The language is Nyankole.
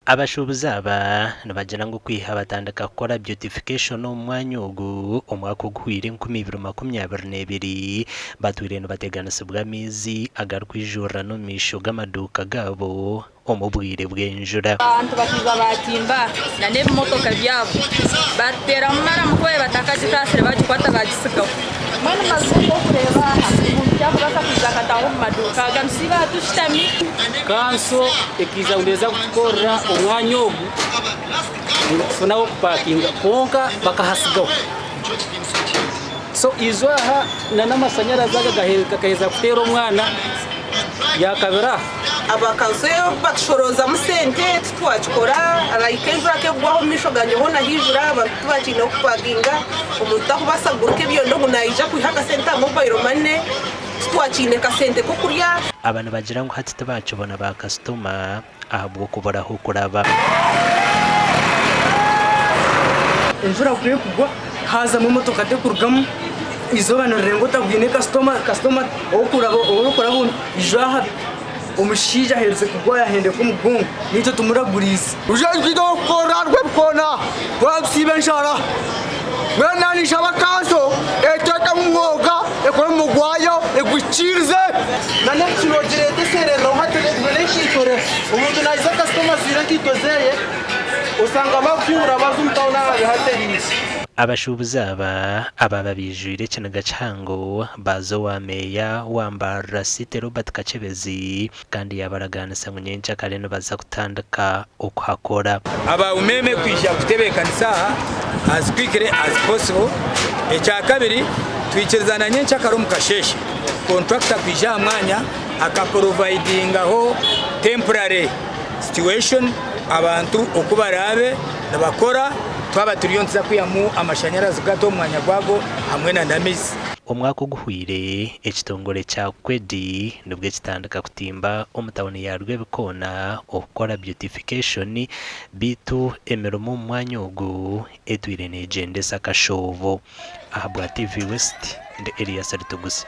Abashuubuzi aba nibagira ngu kwiha batandika kukora beautification omu mwanya ogu omwaka oguhweire 2022, batwire nibateganisibwa amaizi agarikwijurirana omu maisho g'amaduuka gaabo omu bwire bw'enjura. Abantu bakaija baatimba n'ebimotoka byabo baatuteeramu maramu ku baabaire batakagikaasire baagikwata baagitsigaho. Mbwenu mazima oku orikureeba aha omuntu taakubaasa kwija akataaha omu maduuka aga nitusiiba aha tushutami. Kanso ekaija ngu neeza kutukorera omwanya ogu ngu tufune ah'okupakinga kwonka bakahatsigaho. So ijo aha n'amashanyarazi aga gaheza kuteera omwana yakabira aha. Aba kanso batushoroozamu sente titwakikora like enjura ku ekugwaho omu maisho gangye hoona haijura abantu tibakiine ahokupakinga omuntu takubaasa kuguruka ebyondo ngu naija kwiha akasente aha mobile money titwakiine kasente k'okurya. Aba nibagira ngu hati tibakibona ba kasitoma ahabw'okubura ah'okuraba. Enjura ku ekugwa haazamu emotoka tekurugamu, eizooba nirirenga otabwine kasitoma, kasitoma ow'okuraba ow'okuraba ija aha omushaija aherize kugwa yahendeka omugongo naitwe tumuraguriize. Twine ow'okukorera rw'ebikoona twaba tusiiba enjara. Mbwenu naanye ninshaba kanso eteekemu omwoga ekore omurimo gwayo eguhikiirize. Na n'ebiti noogireeta eseerereraho hati n'enkaito omuntu naahiza kasitoma ajwaire enkaito zeeye osanga baakuhingura baaza omu tawuni aha bihateriire. Abashuubuzi aba abaaba baijwire ekiniga kihango baaza owa Meeya wa Mbarara City Robert Kakyebezi kandi yaabaragaanisa ngu nyenkyakare nibaza kutandika okuhakora. Aba Umeme kwija kutebeekanisa aha as quickly as possible. Ekyakabiri, twikirizana na nyenkyakare omu kasheeshe contractor kwija aha mwanya akaporovaidingaho temporary situation abantu oku baraabe nibakora twaba turiyo nituza kwihamu amashanyarazi gata omu mwanya gwago hamwe na n'amaizi. Omwaka oguhweire, ekitongore kya Kwedi nibwo kitandika kutimba omu tauni ya Rwebikoona okukora beautification beitu emirimo omu mwanya ogu etwire negyendesa akashoobo. Ahabwa TV West, ndi Elias Rutuguse.